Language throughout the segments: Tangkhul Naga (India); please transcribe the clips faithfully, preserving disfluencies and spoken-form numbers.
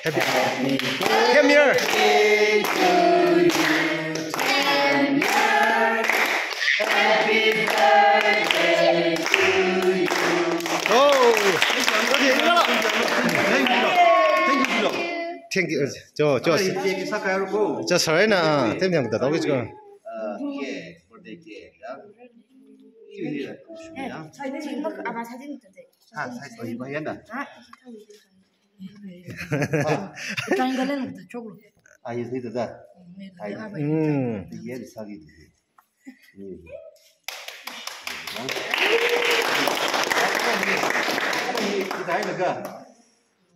Happy. Come here. Oh. Thank you. Jo, jo. Cho, sir na, ah, tem yang da dog is go. Ah, size ba, ba yana. Triangle na chok. Ah, yes, ni da. Ai. Hmm. Yes, sagi. Hmm. Kita ai laga.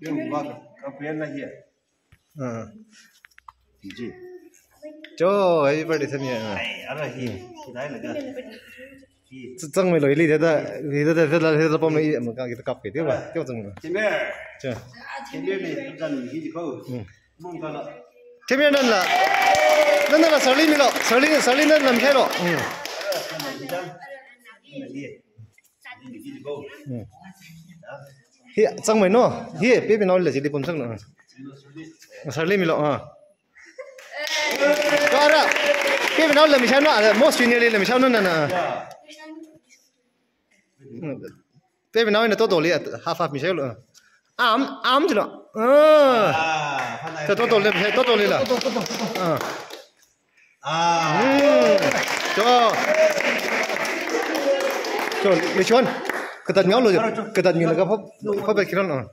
Yung ba, ka plan na here. Ah. Ji. Jo, happy birthday, Samia. Ai, ara hi. Kita ai laga. Hi. Zangmei lo, ili thāda, ili thāda, thāda, thāda pam lo, i, ma ka, kita kap ke, tiba, tiba zangmei lo. Timber. Cha. Timber ni, kan hi di ko. Hmm. Mong ka la. Timber nan la. Nan la, Sarli mi lo. Sarli, Sarli nan lam he lo. Hmm. Hmm. Hi, zangmei no. Hi, baby nao la, jili pam sang lo. Sarli mi lo, ah. Kara. Baby nao la mi shao no, most junior li la mi shao no, na, na. Baby nao ina toto li, half, half mi shao lo. Am, am jilo. Ah. Toto li, toto li la. Ah. Ah. Hmm. Cho. Cho, Lichon. Katat ngau lo. Katat ngau lo ka pop, pop kiran, ah.